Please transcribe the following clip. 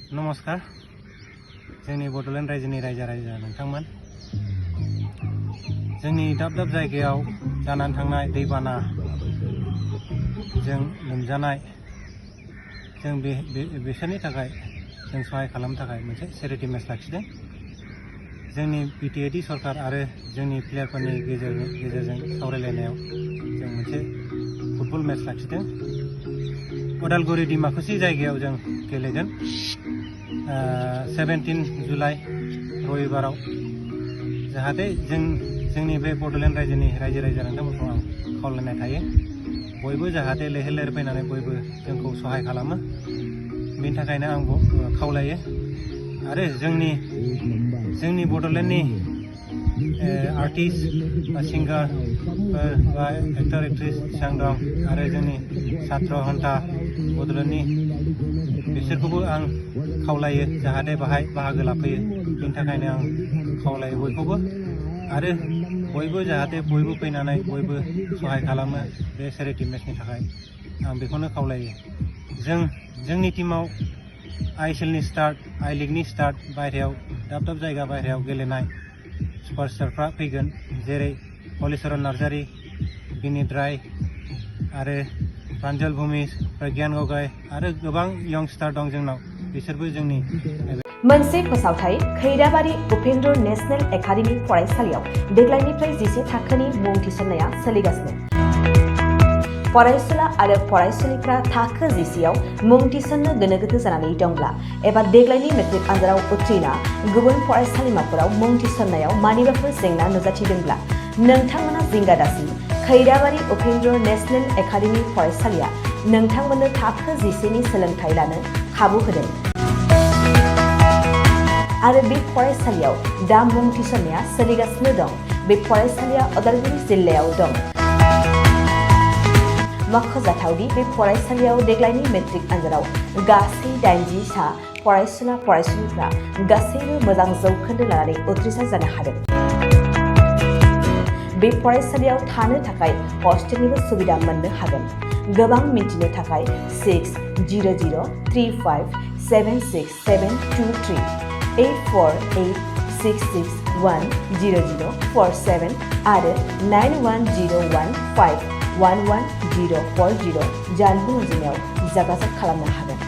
नमस्कार जोंनि बड'लेण्ड रायजोनि रायजो नोंथांमोन जोंनि दाब दाब जायगायाव जानानै थांनाय दैबाना जों लोमजानाय जों बिसोरनि थाखाय जों सहाय खालामनो थाखाय मोनसे चेरिटि मेच लाखिदों जोंनि बिटिएडि सरकार आरो जोंनि प्लेयारफोरनि गेजेरजों सावरायलायनायाव जों मोनसे फुटबल मेच लाखिदों उदालगुरि डिमाकुसि जायगायाव जों गेलेगोन 17 जुलाइ रबिबाराव जाहाथे जोंनि बे बड'लेण्ड रायजोनि रायजो नोंथांमोनखौ आं खावलायनाय थायो बयबो जाहाथे लैहोर लैहोर फैनानै बयबो जोंखौ सहाय खालामो बेनि थाखायनो आं खावलायो आरो जोंनि बड'लेण्डनि आर्टिस्ट बा सिंगार बा एक्टर एक्ट्रिस जेसेबां दं आरो जोंनि छात्र हन्था बड'लेण्डनि बिसोरखौबो आं खावलायो जाहाथे बाहाय बाहागो लाफैयो बेनि थाखायनो आं खावलायो बयखौबो आरो बयबो जाहाथे बयबो फैनानै बयबो सहाय खालामो बे चेरिटि मेचनि थाखाय आं बेखौनो खावलायो जोंनि टीमाव आइएसएलनि स्टार्ट आई लीगनि स्टार्ट बायहेरायाव दाब दाब जायगा बायहेरायाव गेलेनाय सुपारस्टारफ्रा फैगोन जेरै हलिचरन नार्जारी बिनीत राय आरो प्रान्जल भूमिज प्रज्ञान गगৈ आरो गोबां यंगस्टार दं जोंनाव बिसोरबो जोंनि मोनसे फोसावथाय खैराबारि उपेन्द्र नेशनेल एकाडेमी फरायसालियाव देग्लायनिफ्राय 10 थाखोनि मुं थिसननाया सोलिगासिनो फरायसुला आरो फरायसुलिफ्रा थाखो 10आव मुं थिसननो गोनो गोथो जानानै दंब्ला एबा देग्लायनि मेट्रिक आनजादाव उथ्रिना गुबुन फरायसालिमाफोराव मुं थिसननायाव मानिबाफोर जेंना नुजाथिदोंब्ला नोंथांमोना जिंगा दासि खैराबारि उपेन्द्र नेशनेल एकाडेमी फरायसालिया नोंथांमोननो थाखो 10नि सोलोंथाइ लानो खाबु होदों आरो बे फरायसालियाव दा मुं थिसननाया सोलिगासिनो दं बे फरायसालिया उदालगुरि जिल्लायाव दं मख'जाथावदि बे फरायसालियाव देग्लायनि मेट्रिक आनजादाव गासै 80 सा फरायसुला फरायसुलिफ्रा गासैबो मोजां जौखोन्दो लानानै उथ्रिसार जानो हादों बे फरायसालियाव थानो थाखाय हस्टेलनिबो सुबिदा मोननो हागोन गोबां मिन्थिनो थाखाय 600035767723 8486610047 आरो 9101511040 जानबुं अनजिमायाव जागाजाग खालामनो हागोन।